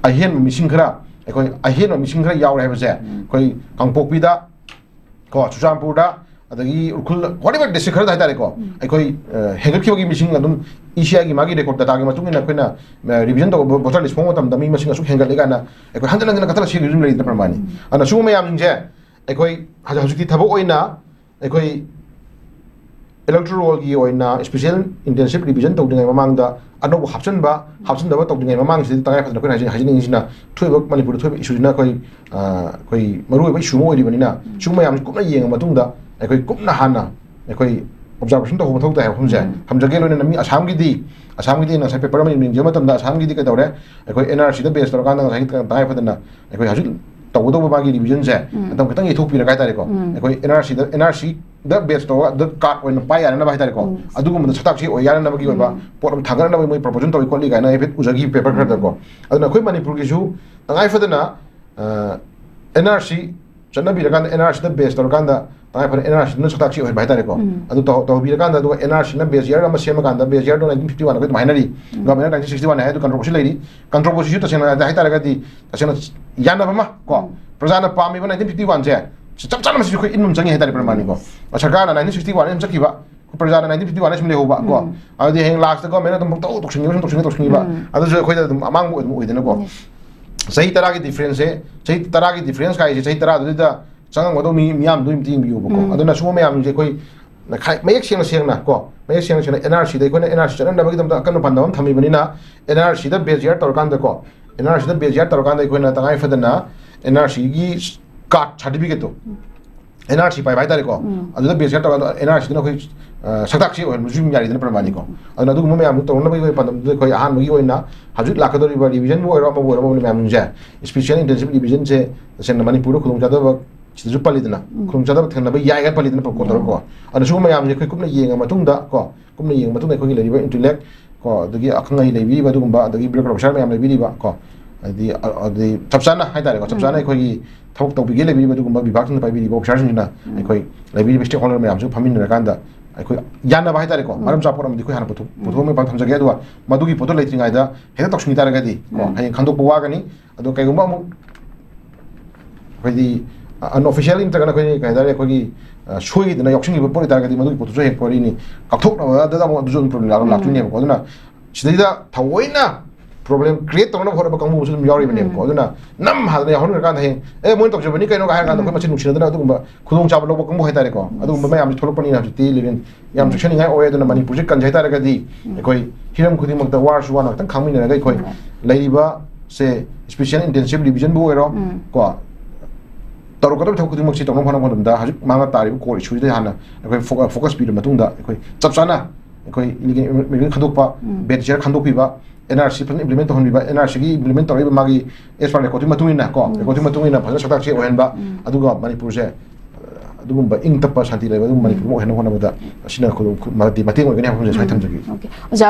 ꯑꯍꯦꯟꯕ ꯃꯤꯁꯤꯡ ꯈꯔ, ꯑꯩꯈꯣꯏ ꯑꯍꯦꯟꯕ ꯃꯤꯁꯤꯡ ꯈꯔ ꯌꯥꯎꯔꯦ ꯍꯥꯏꯕꯁꯦ, ꯑꯩꯈꯣꯏ ꯀꯥꯡꯄꯣꯛꯄꯤꯗ ꯀꯣ, ꯆꯨꯔꯆꯥꯟꯄꯨꯔꯗ, ꯑꯗꯒꯤ ꯎꯈ꯭ꯔꯨꯜ, whatever district ꯈꯔꯗ ꯍꯥꯏꯇꯥꯔꯦꯀꯣ, ꯑꯩꯈꯣꯏ, ꯑ, ꯍꯦꯟꯒꯠꯈꯤꯕꯒꯤ ꯃꯤꯁꯤꯡ ꯑꯗꯨꯝ E C Iꯒꯤ ꯃꯥꯒꯤ record dataꯒꯤ ꯃꯇꯨꯡ ꯏꯟꯅ ꯑꯩꯈꯣꯏꯅ, ꯑ, revision ꯇꯧꯕ voter list ꯐꯣꯡꯕ ꯃꯇꯝꯗ ꯃꯤ ꯃꯁꯤꯡ ꯑꯁꯨꯛ ꯍꯦꯟꯒꯠꯂꯦ ꯀꯥꯏꯅ ꯑꯩꯈꯣꯏ ꯍꯟꯖꯤꯟ ꯍꯟꯖꯤꯟꯅ ꯀꯛꯊꯠꯂ ꯁꯤꯒꯤ ꯑꯗꯨꯝ ꯂꯩꯗꯅ ꯄ꯭ꯔꯃꯥꯅꯤ꯫ ꯑꯗꯨꯅ ꯁꯤꯒꯨꯝꯕ ꯃꯌꯥꯝꯁꯤꯡꯁꯦ ꯑꯩꯈꯣꯏ ꯍꯧꯖꯤꯛ, ꯍꯧꯖꯤꯛꯇꯤ ꯊꯕꯛ ꯑꯣꯏꯅ ꯑꯩꯈꯣꯏ electoral rollꯒꯤ ꯑꯣꯏꯅ special intensive revision ꯇꯧꯗ꯭ꯔꯤꯉꯩ ꯃꯃꯥꯡꯗ ꯑꯅꯧꯕ ꯍꯥꯞꯆꯤꯟꯕ, ꯍꯥꯞꯆꯤꯟꯗꯕ ꯇꯧꯗ꯭ꯔꯤꯉꯩ ꯃꯃꯥꯡꯁꯤꯗ ꯇꯉꯥꯏ ꯐꯗꯅ ꯑꯩꯈꯣꯏꯅ ꯍꯥꯏꯖꯅꯤꯡ-, ꯍꯥꯏꯖꯅꯤꯡꯉꯤꯁꯤꯅ ꯊꯣꯛꯏꯕ ꯃꯅꯤꯄꯨꯔꯗ ꯊꯣꯛꯏꯕ issueꯁꯤꯅ ꯑꯩꯈꯣꯏ, ꯑ, ꯑꯩꯈꯣꯏ ꯃꯔꯨꯑꯣꯏꯕ issue ꯑꯃ ꯑꯣꯏꯔꯤꯕꯅꯤꯅ ꯁꯤꯒꯨꯝꯕ ꯃꯌꯥꯝꯁꯤ ꯀꯨꯞꯅ ꯌꯦꯡꯉ ꯃꯇꯨꯡꯗ ꯑꯩꯈꯣꯏ ꯀꯨꯞꯅ ꯍꯥꯟꯅ ꯑꯩꯈꯣꯏ observation ꯇꯧꯕ ꯃꯊꯧ ꯇꯥꯏ ꯍꯥꯏꯕ ꯃꯐꯝꯁꯦ꯫ ꯊꯝꯖꯒꯦ꯫ ꯂꯣꯏꯅꯅ ꯃꯤ ꯑꯁꯥꯝꯒꯤꯗꯤ, ꯑꯁꯥꯝꯒꯤꯗꯤ ꯉꯁꯥꯏ paper ꯑꯃ ꯌꯦꯡꯖꯕ ꯃꯇꯝꯗ ꯑꯁꯥꯝꯒꯤꯗꯤ ꯀꯩꯗꯧꯔꯦ? ꯑꯩꯈꯣꯏ N R Cꯗ base ꯇꯧꯔꯀꯥꯟꯗ ꯉꯁꯥꯏꯒꯤ ꯇꯉꯥꯏ ꯐꯗꯅ ꯑꯩꯈꯣꯏ ꯍꯧꯖꯤꯛ ꯇꯧꯒꯗꯧꯕ ꯃꯥꯒꯤ revisionꯁꯦ ꯃꯇꯝ ꯈꯤꯇꯪ ꯌꯩꯊꯣꯛꯄꯤꯔꯒ ꯍꯥꯏꯇꯥꯔꯦꯀꯣ꯫ ꯑꯩꯈꯣꯏ N R Cꯗ, N R C ꯗ ꯕꯦꯁ ꯇꯧꯔꯒ ꯗ ꯀꯥꯔꯠ ꯑꯣꯏꯅ ꯄꯥꯏ ꯌꯥꯅꯅꯕ ꯍꯥꯏꯇꯥꯔꯦꯀꯣ꯫ ꯎꯝ꯫ ꯑꯗꯨꯒꯨꯝꯕꯗ ꯁꯛꯇꯥꯛꯁꯤ ꯑꯣꯏ ꯌꯥꯅꯅꯕꯒꯤ ꯑꯣꯏꯕ ꯎꯝ꯫ ꯄꯣꯠ ꯑꯃ ꯊꯥꯡꯒꯠꯅꯕꯒꯤ ꯃꯣꯏ ꯄ꯭ꯔꯣꯄꯣꯖꯦꯜ ꯇꯧꯏ ꯈꯣꯠꯂꯤ ꯀꯥꯏꯅ ꯍꯥꯏꯐꯦꯠ ꯎꯖꯈꯤ ꯄꯦꯄꯔ ꯈꯔꯗꯀꯣ꯫ ꯑꯗꯨꯅ ꯑꯩꯈꯣꯏ ꯃꯅꯤꯄꯨꯔꯒꯤꯁꯨ ꯇꯉꯥꯏ ꯐꯗꯅ, ꯑ, ꯑꯦꯟ ꯑꯥꯔ ꯁꯤ ꯆꯠꯅꯕꯤꯔꯀꯥꯟꯗ, ꯑꯦꯟ ꯑꯥꯔ ꯁꯤꯗ ꯕꯦꯁ ꯇꯧꯔꯀꯥꯟꯗ ꯇꯉꯥꯏ ꯐꯗꯅ ꯑꯦꯟ ꯑꯥꯔ ꯁꯤꯗꯨꯅ ꯁꯛꯇꯥꯛꯁꯤ ꯑꯣꯏꯍꯟꯕ ꯍꯥꯏꯇꯥꯔꯦꯀꯣ꯫ ꯎꯝ꯫ ꯑꯗꯨ ꯇꯧ-, ꯇꯧꯕꯤꯔꯀꯥꯟꯗ, ꯑꯗꯨꯒ ꯑꯦꯟ ꯑꯥꯔ ꯁꯤꯅ ꯕꯦꯁ ꯌꯔ ꯑꯃ ꯁꯦꯝꯃꯀꯥꯟꯗ, ꯕꯦꯁ ꯌꯔꯗꯣ ꯅꯥꯏꯟꯇꯤꯟ ꯐꯤꯐꯇꯤ ꯋꯥꯟ ꯑꯩꯈꯣꯏ ꯑꯗꯨꯝ ꯍꯥꯏꯅꯔꯤ꯫ ꯎꯝ꯫ ꯒꯚꯔꯟꯃꯦꯟꯠꯅ ꯅꯥꯏꯟꯇꯤꯟ ꯁꯤꯛꯁꯇꯤ ꯋꯥꯟ ꯍꯥꯏ, ꯑꯗꯨ ꯀꯟꯇ꯭ꯔꯣꯚꯔꯁꯤ ꯂꯩꯔꯤ꯫ ꯀꯟꯇ꯭ꯔꯣꯚꯔꯁꯤꯁꯨ ꯇꯁꯦꯡꯅ ꯍꯥꯏ ꯇꯥꯔꯒꯗꯤ, ꯇꯁꯦꯡꯅ ꯌꯥꯅꯕ ꯑꯃ ꯀꯣ, ꯎꯝ꯫ ꯄ꯭ꯔꯖꯥꯅ ꯄꯥꯝꯃꯤꯕ ꯅꯥꯏꯟꯇꯤꯟ ꯐꯤꯐꯇꯤ ꯋꯥꯟꯁꯦ ꯁꯤ ꯆꯞ ꯆꯥꯅ ꯃꯁꯤꯁꯨ ꯑꯩꯈꯣꯏ ꯏꯟꯕ ꯑꯃ ꯆꯪꯉꯤ ꯍꯥꯏꯇꯥꯔꯦ, ꯄ꯭ꯔꯃꯥꯅꯤꯀꯣ꯫ ꯎꯝ꯫ ꯁꯔꯀꯥꯔꯅ ꯅꯥꯏꯟꯇꯤꯟ ꯁꯤꯛꯁꯇꯤ ꯋꯥꯟ ꯑꯗꯨꯝ ꯆꯠꯈꯤꯕ, ꯄ꯭ꯔꯖꯥꯅ ꯅꯥꯏꯟꯇꯤꯟ ꯐꯤꯐꯇꯤ ꯋꯥꯟ ꯁꯨꯝ ꯂꯩꯍꯧꯕ ꯀꯣ꯫ ꯎꯝ꯫ ꯑꯗꯨꯗꯤ ꯍꯌꯦꯡ ꯂꯥꯁꯇ ꯒꯚꯔꯟꯃꯦꯟꯠꯅ ꯑꯗꯨꯝ ꯄꯪꯇꯧ ꯇꯧꯁꯤꯟꯈꯤꯕ, ꯁꯨꯝ ꯇꯧꯁꯤꯟꯈꯤꯕ, ꯇꯧꯁꯤꯟꯈꯤꯕ꯫ ꯎꯝ꯫ ꯑꯗꯨꯁꯨ ꯑꯩꯈꯣꯏꯗ ꯑꯗꯨꯝ ꯑꯃꯥꯡꯕ ꯑꯣꯏ-, ꯑꯗꯨꯝ ꯑꯣꯏꯗꯅꯀꯣ꯫ ꯌꯦꯁ꯫ ꯆꯍꯤ ꯇꯔꯥꯒꯤ ꯗꯤꯐ꯭ꯔꯦꯟꯁꯁꯦ, ꯆꯍꯤ ꯇꯔꯥꯒꯤ ꯗꯤꯐ꯭ꯔꯦꯟꯁ ꯀꯥꯏꯁꯦ, ꯆꯍꯤ ꯇꯔꯥꯗꯨꯗ ꯆꯪꯉꯝꯒꯗꯧꯕ ꯃꯤ ꯃꯤꯌꯥꯝꯗꯨ ꯑꯝꯇ ꯌꯦꯡꯕꯤꯌꯨꯕꯀꯣ꯫ ꯎꯝ꯫ ꯑꯗꯨꯅ ꯁꯤꯒꯨꯝꯕ ꯃꯌꯥꯝꯁꯦ ꯑꯩꯈꯣꯏ ꯈꯥꯏ-, ꯃꯌꯦꯛ ꯁꯦꯡꯅ ꯁꯦꯡꯅ ꯀꯣ, ꯃꯌꯦꯛ ꯁꯦꯡꯅ ꯁꯦꯡꯅ ꯑꯦꯟ ꯑꯥꯔ ꯁꯤꯗ ꯑꯩꯈꯣꯏꯅ ꯑꯦꯟ ꯑꯥꯔ ꯁꯤ ꯆꯠꯅꯅꯕꯒꯤꯗꯃꯛꯇ ꯑꯀꯟꯕ ꯄꯥꯟꯗꯝ ꯑꯃ ꯊꯝꯃꯤꯕꯅꯤꯅ, ꯑꯦꯟ ꯑꯥꯔ ꯁꯤꯗ ꯕꯦꯁ ꯌꯔ ꯇꯧꯔꯀꯥꯟꯗꯀꯣ, ꯑꯦꯟ ꯑꯥꯔ ꯁꯤꯗ ꯕꯦꯁ ꯌꯔ ꯇꯧꯔꯀꯥꯟꯗ ꯑꯩꯈꯣꯏꯅ ꯇꯉꯥꯏ ꯐꯗꯅ ꯑꯦꯟ ꯑꯥꯔ ꯁꯤꯒꯤ ꯀꯥꯔꯠ ꯁꯥꯔꯇꯤꯐꯤꯀꯦꯠꯇꯣ, ꯎꯝ꯫ ꯑꯦꯟ ꯑꯥꯔ ꯁꯤ ꯄꯥꯏꯕ ꯍꯥꯏꯇꯥꯔꯦꯀꯣ꯫ ꯎꯝ꯫ ꯑꯗꯨꯗ ꯕꯦꯁ ꯌꯥꯔ ꯇꯧꯔꯒ ꯑꯦꯟ ꯑꯥꯔ ꯁꯤꯗꯨꯅ ꯑꯩꯈꯣꯏ, ꯑ, ꯁꯛꯇꯥꯛꯁꯤ ꯑꯣꯏꯍꯟꯕꯁꯨ ꯑꯗꯨꯝ ꯌꯥꯔꯤꯗꯅ, ꯄ꯭ꯔꯃꯥꯅꯤꯀꯣ꯫ ꯎꯝ꯫ ꯑꯗꯨꯅ ꯑꯗꯨꯒꯨꯝꯕ ꯃꯌꯥꯝꯗꯨ ꯇꯧꯅꯕꯒꯤ ꯑꯣꯏꯕ ꯄꯥꯟꯗꯝꯗꯨꯗ ꯑꯩꯈꯣꯏ ꯑꯍꯥꯟꯕꯒꯤ ꯑꯣꯏꯅ ꯍꯧꯖꯤꯛ ꯂꯥꯛꯀꯗꯧꯔꯤꯕ ꯔꯤꯚꯤꯖꯟꯕꯨ ꯑꯣꯏꯔꯣ, ꯑꯃꯕꯨ ꯑꯣꯏꯔꯣ, ꯑꯃꯕꯨ ꯑꯣꯏꯔꯣ, ꯃꯌꯥꯝꯁꯤꯡꯁꯦ ꯏꯁꯄꯤꯁꯤꯌꯦꯜ ꯏꯟꯇꯦꯟꯁꯤꯚ ꯔꯤꯚꯤꯖꯟꯁꯦ ꯇꯁꯦꯡꯅ ꯃꯅꯤꯄꯨꯔꯗ ꯈꯨꯗꯣꯡꯆꯥꯗꯕ ꯁꯤꯗꯁꯨ ꯄꯜꯂꯤꯗꯅ, ꯎꯝ꯫ ꯈꯨꯗꯣꯡꯆꯥꯗꯕ ꯊꯦꯡꯅꯕ ꯌꯥꯏ ꯍꯥꯏꯅ ꯄꯜꯂꯤꯗꯅ ꯄ꯭ꯔꯣꯀꯣꯜꯗꯀꯣ꯫ ꯎꯝ꯫ ꯑꯗꯨꯅ ꯁꯤꯒꯨꯝꯕ ꯃꯌꯥꯝꯁꯦ ꯑꯩꯈꯣꯏ ꯀꯨꯞꯅ ꯌꯦꯡꯉ ꯃꯇꯨꯡꯗ ꯀꯣ, ꯀꯨꯞꯅ ꯌꯦꯡꯉ ꯃꯇꯨꯡꯗ ꯑꯩꯈꯣꯏꯒꯤ ꯂꯩꯔꯤꯕ ꯏꯟꯇꯦꯂꯦꯛ ꯀꯣ, ꯑꯗꯒꯤ ꯑꯈꯪ ꯑꯍꯩ ꯂꯩꯕꯤꯔꯤꯕ ꯑꯗꯨꯒꯨꯝꯕ, ꯑꯗꯒꯤ ꯕ꯭ꯌꯨꯔꯣꯀ꯭ꯔꯦꯠ ꯑꯣꯐꯤꯁꯥꯔ ꯃꯌꯥꯝ ꯂꯩꯕꯤꯔꯤꯕ ꯀꯣ, ꯍꯥꯏꯗꯤ, ꯑ-, ꯑꯗꯩ ꯆꯞ ꯆꯥꯅ ꯍꯥꯏꯇꯥꯔꯦꯀꯣ, ꯆꯞ ꯆꯥꯅ ꯎꯝ꯫ ꯑꯩꯈꯣꯏꯒꯤ ꯊꯕꯛ ꯇꯧꯕꯤꯒꯦ ꯂꯩꯕꯤꯔꯤꯕ ꯑꯗꯨꯒꯨꯝꯕ ꯕꯤꯚꯥꯒꯁꯤꯡꯗ ꯄꯥꯏꯕꯤꯔꯤꯕ ꯑꯣꯐꯤꯁꯥꯔꯁꯤꯡꯁꯤꯅ ꯎꯝ꯫ ꯑꯩꯈꯣꯏ ꯂꯩꯕꯤꯔꯤꯕ ꯁ꯭ꯇꯦꯛ ꯍꯣꯜꯗꯔ ꯃꯌꯥꯝꯁꯤꯒ ꯐꯝꯃꯤꯟꯅꯔꯀꯥꯟꯗ ꯑꯩꯈꯣꯏ ꯌꯥꯅꯕ ꯍꯥꯏꯇꯥꯔꯦꯀꯣ, ꯎꯝ꯫ ꯃꯔꯝ ꯆꯥꯕ ꯄꯣꯠ ꯑꯃꯗꯤ ꯑꯩꯈꯣꯏ ꯍꯥꯟꯅ ꯄꯨꯊꯣꯛ-, ꯎꯝ꯫ ꯄꯨꯊꯣꯛꯑꯝꯃꯦ ꯊꯝꯖꯒꯦ꯫ ꯑꯗꯨꯒ ꯃꯗꯨꯒꯤ ꯄꯣꯠꯇꯣ ꯂꯩꯇ꯭ꯔꯤꯉꯩꯗ ꯍꯦꯛꯇ ꯇꯧꯁꯤꯟꯈꯤ ꯇꯥꯔꯒꯗꯤ ꯀꯣ, ꯎꯝ꯫ ꯍꯌꯦꯡ ꯈꯪꯗꯣꯛꯄ ꯋꯥꯒꯅꯤ꯫ ꯑꯗꯣ ꯀꯩꯒꯨꯝꯕ ꯑꯃꯨꯛ ꯑꯩꯈꯣꯏꯗꯤ, ꯑ, ꯑꯟꯑꯣꯐꯤꯁꯤꯌꯦꯜ ꯅꯠꯇ꯭ꯔꯒꯅ ꯑꯩꯈꯣꯏ ꯀꯩ ꯍꯥꯏꯇꯥꯔꯦ, ꯑꯩꯈꯣꯏꯒꯤ, ꯑ, ꯁꯣꯏꯗꯅ ꯌꯥꯎꯁꯤꯟꯈꯤꯕ ꯄꯣꯠ ꯑꯣꯏꯇꯥꯔꯒꯗꯤ ꯃꯗꯨꯒꯤ ꯄꯣꯠꯇꯨꯁꯨ ꯍꯦꯛ ꯋꯥꯔꯤꯅꯤ꯫ ꯀꯥꯎꯊꯣꯛꯅꯕꯗ ꯑꯃꯨꯛ ꯑꯗꯨꯁꯨ ꯑꯗꯨꯝ ꯄ꯭ꯔꯣꯕ꯭ꯂꯦꯝ ꯂꯥꯛ-, ꯎꯝ꯫ ꯂꯥꯛꯇꯣꯏꯅꯦꯕꯀꯣ꯫ ꯑꯗꯨꯅ ꯁꯤꯗꯩꯗ ꯊꯑꯣꯏꯅ ꯄ꯭ꯔꯣꯕ꯭ꯂꯦꯝ ꯀ꯭ꯔꯤꯌꯦꯠ ꯇꯧꯅꯕ ꯍꯣꯠꯅꯕ ꯀꯥꯡꯕꯨ ꯑꯃꯁꯨ ꯑꯗꯨꯝ ꯌꯥꯎꯔꯤꯕꯅꯦꯕꯀꯣ꯫ ꯎꯝ꯫ ꯑꯗꯨꯅ ꯅꯝ ꯍꯥꯗꯅ ꯌꯥꯎꯍꯟꯈ꯭ꯔꯀꯥꯟꯗ ꯍꯌꯦꯡ, "ꯑꯦ, ꯃꯣꯏꯅ ꯇꯧꯖꯕꯅꯤ ꯀꯩꯅꯣ" ꯀꯥꯏ ꯍꯥꯏꯔꯀꯥꯟꯗ ꯎꯝ꯫ ꯑꯩꯈꯣꯏ ꯃꯁꯦꯟ ꯅꯨꯡꯁꯤꯅꯗꯅ ꯑꯗꯨꯒꯨꯝꯕ ꯈꯨꯗꯣꯡꯆꯥꯕ ꯂꯧꯕ ꯀꯥꯡꯕꯨ ꯍꯥꯏꯇꯥꯔꯦꯀꯣ꯫ ꯎꯝ꯫ ꯑꯗꯨꯒꯨꯝꯕ ꯃꯌꯥꯝꯁꯦ ꯊꯣꯛꯂꯛꯄꯅꯤꯅ ꯍꯧꯖꯤꯛꯇꯤ ꯂꯤꯔꯦꯟ ꯌꯥꯝ ꯎꯝ꯫ ꯆꯦꯛꯁꯤꯟꯅꯤꯡꯉꯥꯏ ꯑꯣꯏ꯫ ꯑꯗꯨꯅ ꯃꯅꯤꯄꯨꯔꯁꯦ ꯀꯟꯁꯦ ꯍꯥꯏꯇꯥꯔꯒꯗꯤ ꯎꯝ꯫ ꯑꯩꯈꯣꯏ ꯍꯤꯔꯝ ꯈꯨꯗꯤꯡꯃꯛꯇ ꯋꯥꯔꯁꯨ ꯋꯥꯅ ꯈꯤꯇꯪ ꯈꯥꯡꯃꯤꯟꯅꯔꯒ ꯑꯩꯈꯣꯏ ꯎꯝ꯫ ꯂꯩꯔꯤꯕꯁꯦ ꯏꯁꯄꯤꯁꯤꯌꯦꯜ ꯏꯟꯇꯦꯟꯁꯤꯚ ꯔꯤꯚꯤꯖꯟꯕꯨ ꯑꯣꯏꯔꯣ ꯎꯝ꯫ ꯀꯣ, ꯇꯧꯔꯛꯀꯗꯕ ꯊꯕꯛ ꯈꯨꯗꯤꯡꯃꯛꯁꯤ ꯇꯧꯅꯕ ꯍꯣꯠꯅꯕ ꯃꯇꯝꯗ ꯍꯧꯖꯤꯛ ꯃꯥꯡꯗ ꯇꯥꯔꯤꯕ ꯀꯣꯔ ꯏꯁꯨꯁꯤꯗ ꯍꯥꯟꯅ ꯑꯩꯈꯣꯏ ꯐꯣꯀ-, ꯐꯣꯀꯁ ꯄꯤꯔꯕ ꯃꯇꯨꯡꯗ ꯑꯩꯈꯣꯏ ꯆꯞ ꯆꯥꯅ ꯑꯩꯈꯣꯏ ꯏꯂꯤꯒꯦꯜ ꯏꯃꯤꯒ꯭ꯔꯦꯁꯟ ꯈꯟꯗꯣꯛꯄ, ꯎꯝ꯫ ꯕꯦꯅꯤꯐꯤꯁꯤꯌꯔ ꯈꯟꯗꯣꯛꯄꯤꯕ, ꯑꯦꯟ ꯑꯥꯔ ꯁꯤ ꯐꯖꯅ ꯏꯝꯄ꯭ꯂꯤꯃꯦꯟ ꯇꯧꯍꯟꯕꯤꯕ, ꯑꯦꯟ ꯑꯥꯔ ꯁꯤꯒꯤ ꯏꯝꯄ꯭ꯂꯤꯃꯦꯟ ꯇꯧꯔꯛꯏꯕ ꯃꯥꯒꯤ ꯑꯦꯁ ꯄꯥꯔ ꯔꯦꯀꯣꯔꯗꯇꯨꯒꯤ ꯃꯇꯨꯡ ꯏꯟꯅ ꯀꯣ, ꯎꯝ꯫ ꯔꯦꯀꯣꯔꯗꯇꯨꯒꯤ ꯃꯇꯨꯡ ꯏꯟꯅ ꯐꯖꯅ ꯁꯛꯇꯥꯛꯁꯦ ꯑꯣꯏꯍꯟꯕ, ꯎꯝ꯫ ꯑꯗꯨꯒ ꯃꯅꯤꯄꯨꯔꯁꯦ, ꯑ, ꯑꯗꯨꯒꯨꯝꯕ ꯏꯪ ꯇꯞꯄ ꯁꯥꯟꯇꯤ ꯂꯩꯕ ꯑꯗꯨꯒꯨꯝꯕ ꯃꯅꯤꯄꯨꯔ ꯑꯃ ꯑꯣꯏꯍꯟꯅꯕ ꯍꯣꯠꯅꯕꯗ ꯑꯁꯤꯅ ꯈꯨꯗꯣꯡ ꯃꯇꯦꯡ ꯑꯣꯏꯒꯅꯤ ꯍꯥꯏꯕ ꯋꯥꯐꯝꯁꯦ ꯁ꯭ꯋꯥꯏ ꯊꯝꯖꯒꯦ꯫ Okay. ꯑꯣꯖꯥ